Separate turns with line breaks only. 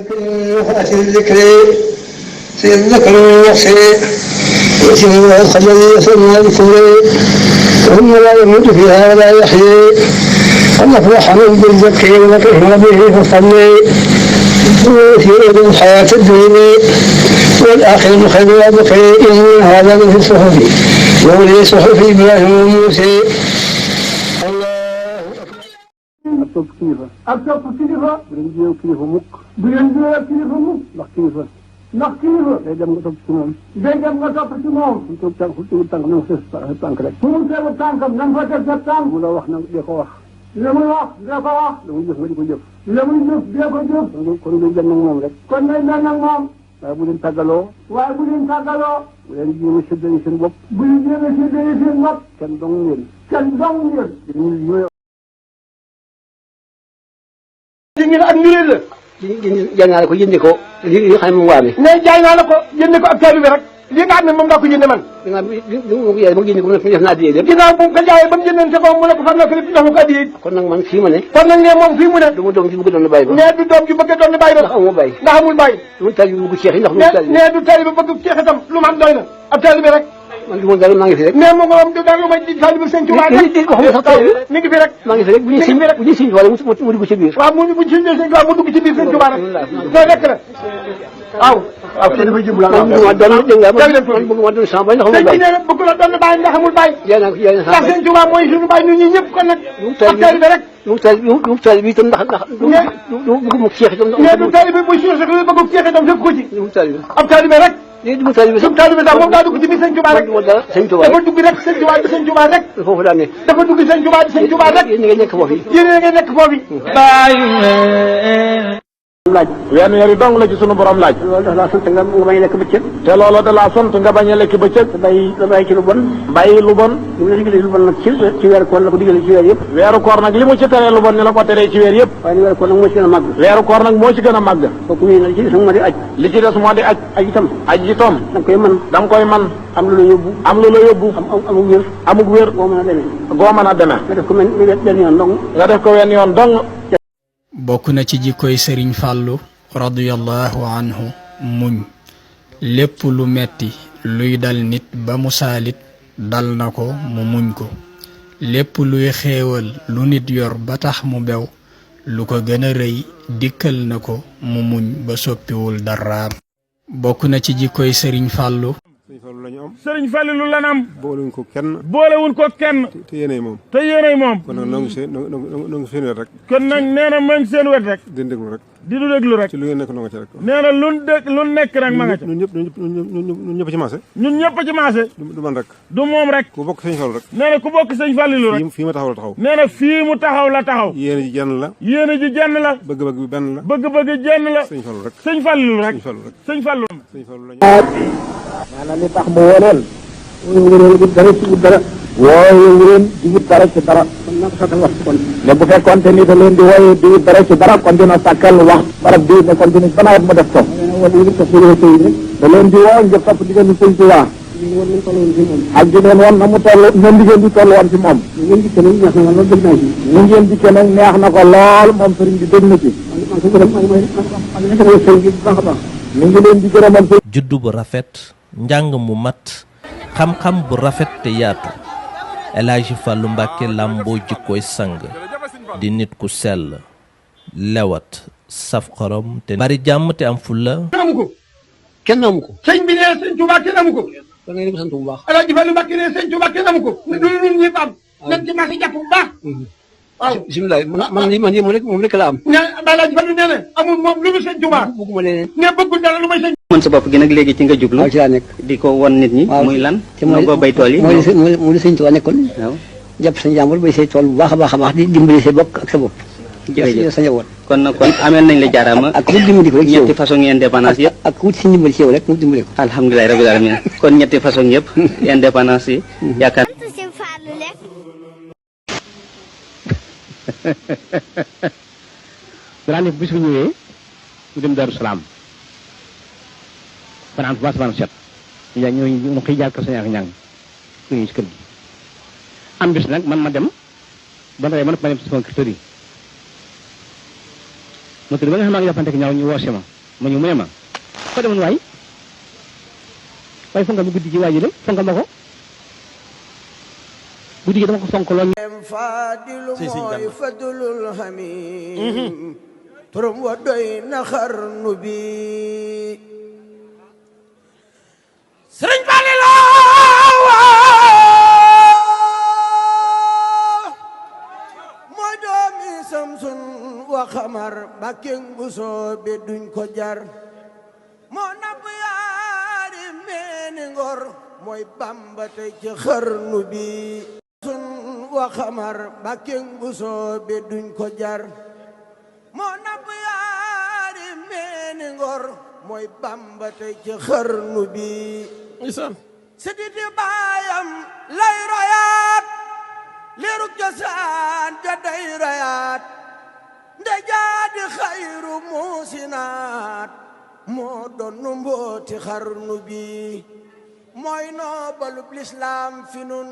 فأتي الذكر سيذكر ويخشى ويأتي الله الخجل يسأل الكفر ثم لا يموت فيها ولا يحيي ونفرح من بالذكر ونقف به فصلي ويؤتي الحياة الدنيا والآخرة خير وأبقى إن هذا من في الصحف ومن صحف إبراهيم وموسى.
ak topp kilifa. ak topp kilifa. bu leen jiyoo kilifa mukk. bu leen jiyoo kilifa mukk. ndax kilifa. ndax kilifa. day dem nga topp ci moom. day dem nga topp ci moom. fu mu toog tànk fu mu teg tànk na nga fa teg tànk rek. fu mu tegu tànkam na nga fa teg sa tànk. mu la wax nag dee ko wax. la muy wax dee ko wax. la muy jëf nga di ko jëf. la muy jëf dee ko jëf. kon ngay dem nag moom rek. kon ngay dem nag moom. waaye bu leen tàggaloo. waaye bu leen tàggaloo. bu leen jéem a séddale seen bopp. bu leen jéem a séddale seen bopp. kenn dong ngeen. kenn dong ngeen. li ngeen ak mbir la. jaay naa la ko jëndee ko li nga xam ne moom waa mi. mais jaay naa la ko jëndee ko ak taalibe rek li nga xam ne moom daa ko jëndee man. ginnaaw bi ma ko jaayee ba mu jëndee ko mu def naa addiyee lépp. ginnaaw bu ko jaayee ba mu jëndee ko mu ne ko fan la ko lépp jox ma ko addiyee. kon nag man fii ma ne. kon nag ne moom fii mu ne. du ma doom ji bëgg doon bàyyi ba. mais du doom ji bëgg doon bàyyi ba. ndax amul bàyyi. ndax amul bàyyi. du taalibe bëgg ceex yi ndax. mais du taalibe bëgg ceex itam lu ma am doy na ab taalibe rek. man du ma dara maa ngi fi rek. mais moom moom du dara lu may di taalibe Sëñ Tuubaa rek. mi ngi fi rek. maa ngi fi rek bu ñuy siñ bu ñuy siñ wala mu dugg ci biir. waaw bu ñu siñ Sëñ Tuubaa mu dugg ci biir Sëñ Tuubaa rek. loolu rek la. waaw. waaw te dafay jublu man bëgg ma doon sama baay ndax amul baay. sëñ bi bëgg la doon baay ndax amul baay. ndax Sëñ Tuubaa mooy suñu baay ñun ñii ñëpp kon nag. ab taalibe rek. mu taalibe bi itam ndax du bëgg mu ceex itam. mais du taalibe buy suur sax bëgg ceex itam fekk ko ci. ab taalibe rek. léegi du taalibe sax moom daa dugg ci biir Sëñ Tuubaa rek. dafa dugg rek Sëñ Tuubaa di Sëñ Tuubaa rek. foofu daa ne. dafa dugg Sëñ Tuubaa di Sëñ Tuubaa rek. yéen a ngi nekk foofu. yéen a ngi nekk foofu. laaj. wenn weer yi dong la ci sunu borom laaj. loolu dafa laa sant nga bañ a lekk bëccëg. te loolu da laa sant nga bañ a lekk bëccëg. te bàyyi ci lu bon. bàyyi lu bon. li mu la digalee lu bon nag ci weeru koor la ko digalee ci weer yëpp. weeru koor nag li mu ci teree lu bon ni la ko teree ci weer yëpp. waaye weeru koor nag moo ci gën a màgg. weeru koor nag moo ci gën a màgg. kooku nii li ci des moo di aj. li ci des moo di aj. aj itam. aj itam. da nga koy mën. da nga koy mën. am lu la yóbbu. am lu la yóbbu. amug wér. amug wér. goo mën a demee. goo mën a demee. nga def ko benn yoon dong. nga def ko wenn yoon dong.
bokk na ci jikkoy Sëriñ Fàllu radiyallahu anhu muñ. lépp lu metti luy dal nit ba mu saalit dal na ko mu muñ ko. lépp luy xéewal lu nit yor ba tax mu bew lu ko gën a rëy dikkal na ko mu muñ ba soppiwul daraam. bokk na ci jikkoy Sëriñ Fàllu.
Sëriñ Fallu lu lan am.
boolewuñ ko kenn.
boolewuñ ko kenn.
te yéenay moom.
te yéenay moom.
kon nag noo ngi seen wet rek.
kon nag nee na ma ngi seen wet rek.
di déglu rek.
di du déglu rek.
ci lu ngeen nekk noo nga ci rek.
nee na lu nekk nag ma nga ca.
ñun ñëpp ci maase.
ñun ñëpp ci maase.
du man rek.
du moom rek.
ku bokk Sëñ Fallu rek.
nee na ku bokk Sëñ Fallu lu rek.
fii ma taxaw la taxaw.
nee na fii mu taxaw la taxaw.
yéene ji jenn la.
yéene ji jenn la.
bëgg-bëgg bi benn la.
bëgg-bëgg jenn la.
Sëñ Fallu rek.
Sëñ Fallu rek.
Sëñ Fallu rek.
Sëñ Fallu.
maanaam li tax mu woo leen. wóorul wut dara ci wut dara. wooyu leen di wut dara ci dara. kon nag sakkal wax kon. mais bu fekkoon te ni da leen di wooyu di wut dara ci dara kon dina sakkal wax barab bii ne kon dina banawet mu def ko. da leen di woo ngir topp diggante Sëñ Tuubaa. ak di leen woon na mu toll ñoom liggéey bi toll woon ci moom. ñu ngeen dikkee nag neex na ko lool moom sëriñ bi dégg na ci. mi ngi leen di gërëmal.
juddu bu rafet. njàng mu mat. xam-xam bu rafet te yaatu. El Hadji Fallou Mbacké làmboo jikkooy sang. di nit ku sell. lewat. saf xorom te bari jàmm te am fulla.
kenn amu ko. kenn amu ko. sëñ bi nee Sëñ Tuubaa kenn amu ko. da ngay dem sant bu baax. El Hadji Fallou Mbacké nee Sëñ Tuubaa kenn amu ko. du ñun ñëpp am. nañ ci marché jàpp bu baax. waaw bisimilah man rek moom rek la am. nee El Hadji Fallou nee na amul moom lu mu Sëñ Tuubaa. bëgguma leneen. nee bëggul dara lu may sëñ.
mën sa bopp gi nag léegi ci nga jublu.
waaw ci laa nekk.
di ko won nit ñi. muy lan. mooy boo bay tool yi.
mooy li Sëñ Tuubaa nekkoon.
waaw
jàpp sa njàmbur bay say tool bu baax a baax a baax di dimbali say bokk ak sa bopp.
jërëjëf
sa njaboot.
kon ameel nañ la jaaraama.
ak wut dimbali ko rek ci yow
ñetti façon indépendance yëpp.
ak wut si ndimbali ci yow rek mu dimbali ko.
alhamdulilah rabbil alamin kon ñetti façon yëpp. indépendance yi. yaakaar.
danaa ne bis bu ñëwee ñu dem Daaru Salaam fanaan ba fanaan set ñu xëy jaar ko sañ ak ñàng ñu ci kër gi am bis nag man ma dem ba ndawee ma dem ci sama kër yi ma tudd ba nga xam maa ngi jàppante ak ñaaw ñu woose ma ñëw mu ne ma ko demoon waay fonga ma guddi gi waaji le fonga ma ko guddi gi dama ko fonk lool
fadilu mooy fadlul hamim turum wa doy na xarnu bi sëriñ Falilu mooy doomi samsun wa xamar bakkeng bu soobe duñ ko jar moo napp yaari meeni ngor mooy Bamba tey ci xarnu bi sun wa xamar bakkeng bu soobe duñ ko jar moo napp yaari meeni ngor mooy Bamba tey ci xarnu bi siditi baayam lay royaat liirug cosaan ja day royaat nde jaadi xayru muusinaat moo doon nu mbooti xarnu bi mooy noobalub lislaam fi nun